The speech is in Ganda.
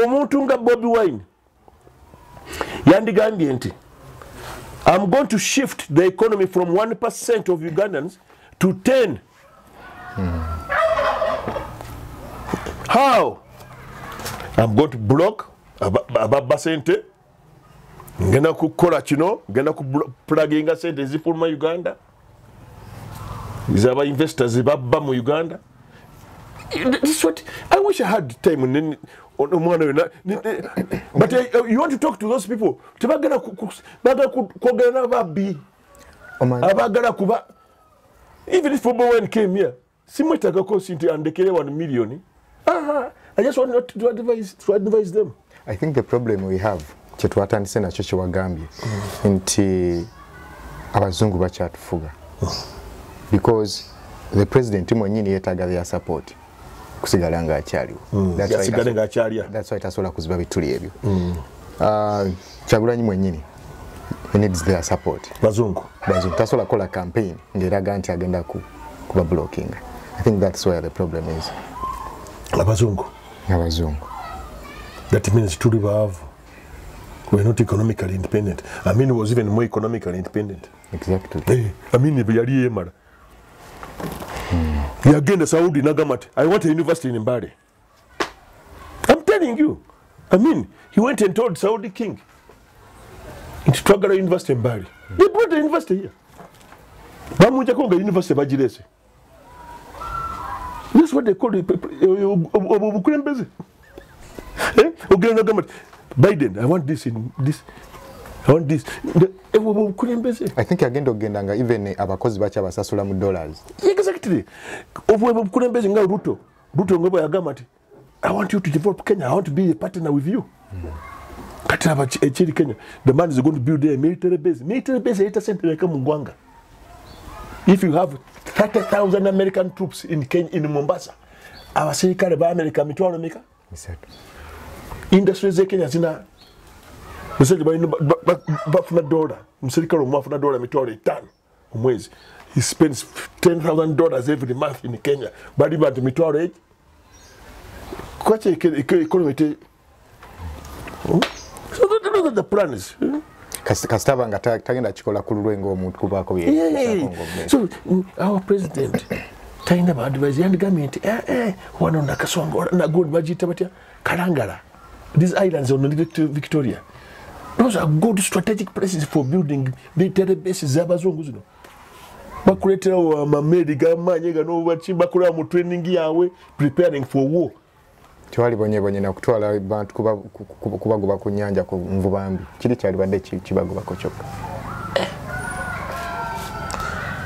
Omuntu nga Bobi Wine yandigambye nti I'm going to shift the economy from 1% of Ugandans to 10. How? I'm going to block ababba sente, ngenda kukola kino, ngenda kupluginga sente ezifuluma Uganda, zaba investors babba mu Uganda. This is what I wish I had time. But you want to talk to those people. Tebagala kwogera n'ababbi. Abagala kuba. Even if Bobi Wine came here, simwetagako nti andekere 1 million. I just want not to advise them. I think the problem we have, kyetwatandise nakyo kyewagambye, nti abazungu bakyatufuga. Because the president mwennyini yeetaaga their support kusigala ng'akyaliwo. That's why tasobola kuziba bituli ebyo. Kyagulanyi mwennyini he needs their support. Bazungu tasobola kukola campaign ng'eraga nti agenda kuba blocking. I think that's where the problem is. Abazungu. That means tuli baavu. We're not economically independent. Amin was even more economically independent. Exactly. Amin yali yeemala. Yagenda Saudi n'agamba nti I want a university in Mbale. I'm telling you. I mean, he went and told Saudi king nti twagala university in Mbale. They brought the university here. Bamujjako nga university bagirese. That's what they call it. Obukulembeze. Ogenda n'agamba nti Biden, I want this in this. I want this. I think agenda ogenda nga even abakozi bacha basasula mu dollars. Exactly. Obukulembeze nga Ruto. Ruto nga bwe yagamba nti I want you to develop Kenya. I want to be a partner with you. Kati aba ekiri Kenya. The man is going to build a military base. Military base ereta sente leka mu ggwanga. If you have 30,000 American troops in Kenya, in Mombasa, abaserikale ba America mitwalo meka? Industries ze Kenya zina musajja balina bafuna dola, omuserikale omu afuna dola 5,000 omwezi. He spends $10,000 every month in Kenya. Bali bantu mitwalo egi. Kwaki economy te. So those are the plans. Kasitaba nga tagenda kikola ku lulwe ng'omuntu kubaako bye. So our president talina ba advise yandigambye nti wano Nakasongo nagundi bagiyita batya Kalangala. These islands on Victoria. Those are good strategic places for building military bases z'abazungu zino. Bakuleeterawo amameeri g'amaanyi gano bakolera mu training yaabwe preparing for war. Tewali bonyebonye na kutwala bantu kubagoba ku nnyanja ku nvuba mbi. Kiri kyalibadde kibagobako kyokka.